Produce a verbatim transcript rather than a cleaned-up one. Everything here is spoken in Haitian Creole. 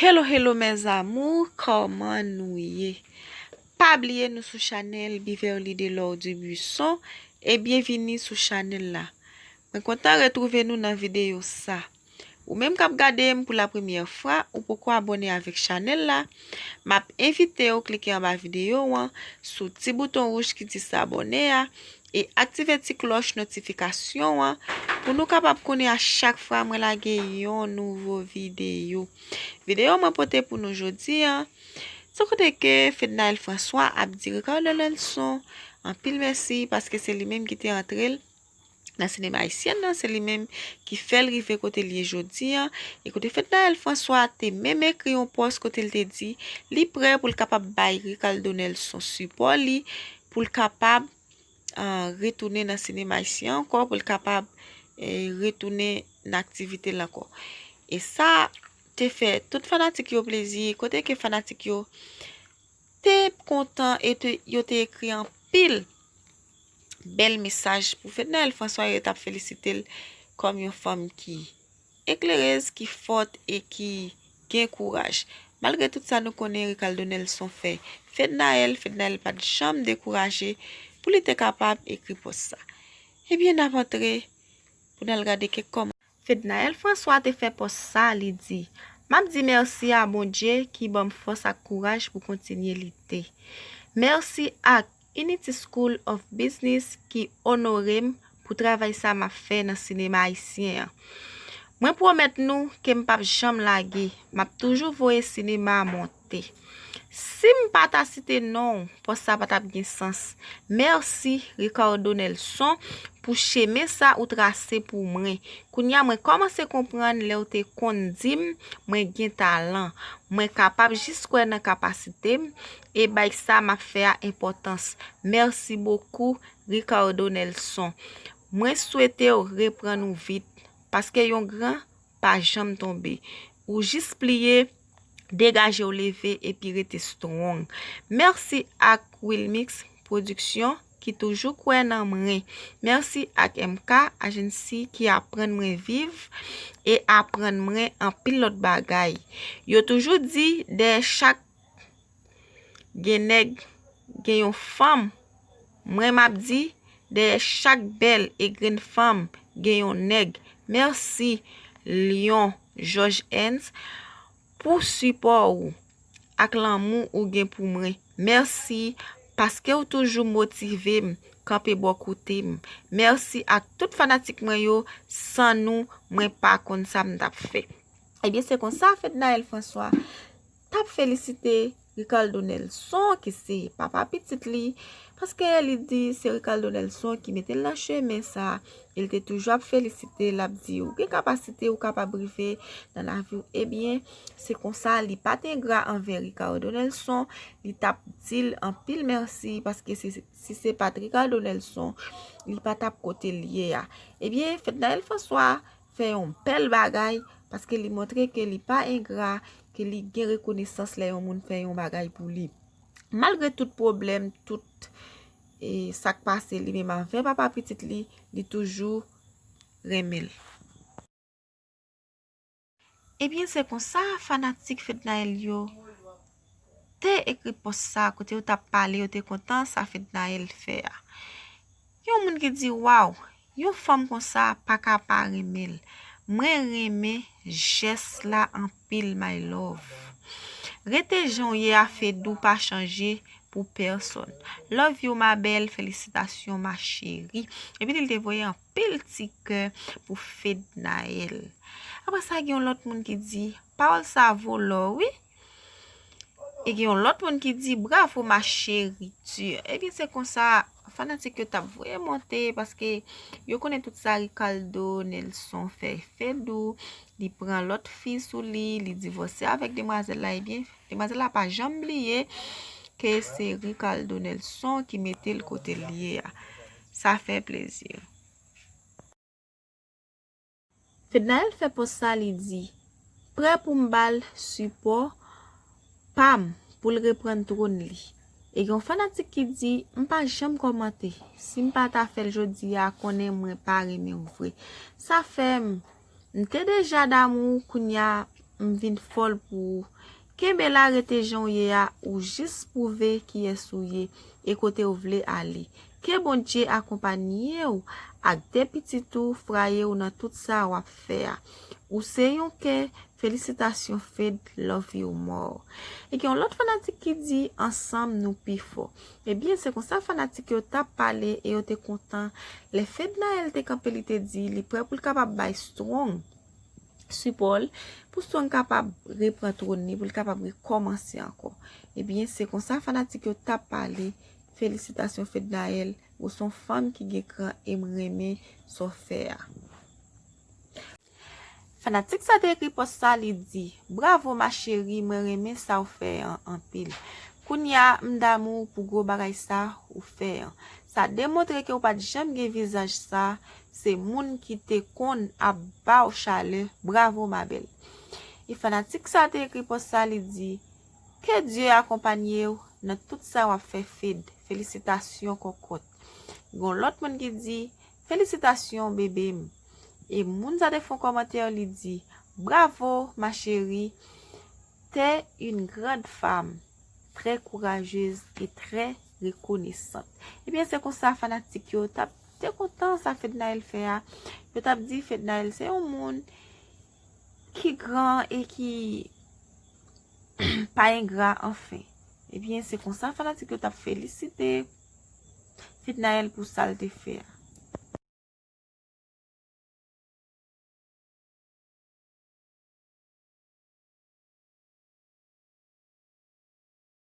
Hello, hello mes amours, kòman nou ye? Pa bliye nou sou chanèl Beverly Delord Dubuisson e byenvini sou chanèl la. Mwen kontan retwouve nou nan videyo sa. Ou menm k ap gade m pou la premyè fwa, ou poko abòne avèk chanèl la, m ap envite w klike anba videyo an, sou ti bouton wouj ki di s'abonner a, e aktive ti klòch notifikasyon an pou nou kapab konnen a chak fwa mwen lage yon nouvo videyo. Videyo mwen pote pou nou jodi an, se kote ke Fednaelle François ap di Ricardo Nelson anpil mèsi paske se li menm ki te antre l nan sinema ayisyen nan, se li menm ki fè l rive kote l ye jodi an. E kote Fednaelle François te menm ekri yon pòs kote l te di li prè pou l kapab bay Ricardo Nelson sipò li, pou l kapab ah, retounen nan sinema ayisyen ankò, pou l kapab eh, retounen nan aktivite l ankò. E sa te fè tout fanatik yo plezi, kote ke fanatik yo te kontan e te, yo te ekri anpil bèl mesaj pou Fednaelle François, yo t ap felisite l kòm yon fanm ki eklerez, ki fòt e ki gen kouraj. Malgre tout sa nou konnen Ricardo Nelson fè Fednaelle, Fednaelle pa t janm dekouraje pou li te kapab ekri pòs sa. Ebyen, n ap antre pou n al gade kèk kòmantè. Fednaelle François te fè pòs sa, li di, m ap di mèsi a Bondye ki ban m fòs ak kouraj pou kontinye lite. Mèsi ak Unity School of Business ki onore m pou travay sa m ap fè nan sinema ayisyen an. Mwen pwomèt nou ke m p ap janm lage, m ap toujou voye sinema a monte. Si m pa ta site non w, pòs sa pa t ap gen sans. Mèsi, Ricardo Nelson, pou chemen sa ou trase pou mwen. Kounye a mwen kòmanse konprann lè w te konn di m mwen gen talan. Mwen kapab jis kwè nan kapasite m e bay sa m ap fè a enpòtans. Mèsi bokou, Ricardo Nelson. Mwen swete w reprann ou vit, paske yon gran pa janm tonbe. Ou jis pliye, degaje w leve epi rete strong. Mèsi ak Wilmix Production ki toujou kwè nan mwen. Mèsi ak M K Agency ki aprann mwen viv e aprann mwen anpil lòt bagay. Yo toujou di dèyè chak gen nèg, gen yon fanm. Mwen m ap di, dèyè chak bèl e grenn fanm gen yon nèg. Mèsi, Lyon George Hans, pou sipò ou ak lanmou ou gen pou mwen. Mèsi paske w toujou motive m, kanpe bò kote m. Mèsi ak tout fanatik mwen yo, san nou, mwen pa konn sa m t ap fè. Ebyen, se konsa Fednaelle François t ap felisite Ricardo Nelson, ki se papa pitit li, paske li di se Ricardo Nelson ki mete l nan chemen sa. Li te toujou ap felisite l, ap di, ou gen kapasite, ou kapab rive nan lavi w. Ebyen, se konsa, li pa t engra anvè Ricardo Nelson, li t ap di l anpil mèsi, paske se, si se pa t Ricardo Nelson, li pa t ap kote l ye a. Ebyen, Fednaelle François fè yon bèl bagay, paske li montre ke li pa engra, ke li gen rekonesans lè yon moun fè yon bagay pou li. Malgre tout pwoblèm, tout e, sa k pase li menm avè papa pitit li, li toujou renmen l. Ebyen, se konsa fanatik Fednaelle yo te ekri pòs sa, kote yo t ap pale, yo te kontan sa Fednaelle fè a. Yon moun ki di, waw, yon fanm konsa pa ka pa renmen l. Mwen renmen jès la anpil, my love. Rete jan w ye a, Fedou, pa chanje pou pèsonn. Love you, ma belle, felisitasyon, ma chérie. Epi li te voye anpil ti kè pou Fednaelle. Apre sa, gen yon lòt moun ki di, pawòl sa vo lò, wi. E gen yon lòt moun ki di, bravo, ma chérie, tu. Ebyen, se konsa, fanatik yo t ap voye monte, paske yo konnen tout sa Ricardo Nelson fè Fedou, li pran lòt fi sou li, li divòse avèk demwazèl la, ebyen, demwazèl la pa janm bliye ke se Ricardo Nelson ki mete l kote l ye a. Sa fè plezi. Fednaelle fè pòs sa, li di, prè pou m ba l sipò pa m pou l reprann twòn li. E gen yon fanatik ki di, m pa janm kòmante. Si m pa ta fè l jodi a, konnen mwen pa renmen w vre. Sa fè m, m te deja damou, kounye a m vin fòl pou ou. Kenbe la, rete jan w ye a, ou jis pwouve kiyès ou ye e kote w vle ale. Ke Bondye akonpanye w ak de pitit ou, fraye w nan tout sa w ap fè a. Ou se yon kè, felisitasyon Fed, love you more. E gen yon lòt fanatik ki di, ansanm nou pi fò. Ebyen, se konsa fanatik yo t ap pale e yo te kontan lè Fednaelle te kanpe, li te di li prè pou l kapab bay Strong sipò l, pou Strong kapab repran twòn li, pou l kapab rekòmanse ankò. Ebyen, se konsa fanatik yo t ap pale. Felisitasyon Fednaelle, ou se yon fanm ki gen kran e m renmen sa w fè a. Fanatik sa te ekri pòs sa, li di, bravo ma chérie, mwen renmen sa w fè an anpil. Kounye a, m damou pou gwo bagay sa ou fè an. Sa demontre ke w pa t janm gen vizaj sa, se moun ki te konn ap ba w chalè, bravo ma belle. E fanatik sa te ekri pòs sa, li di, ke Dye akonpanye w nan tout sa w ap fè Fed, felisitasyon kòkòt. Gon lòt moun ki di, felisitasyon bebe m. E moun sa te fè yon kòmantè, li di, bravo ma chérie, t'es une grande femme, très courageuse et très reconnaissante. Ebyen, se konsa fanatik yo t ap te kontan sa Fednaelle fè a. Yo t ap di Fednaelle se yon moun ki gran e ki pa engra, anfen. Ebyen, se konsa fanatik yo t ap felisite Fednaelle pou sa l te fè a.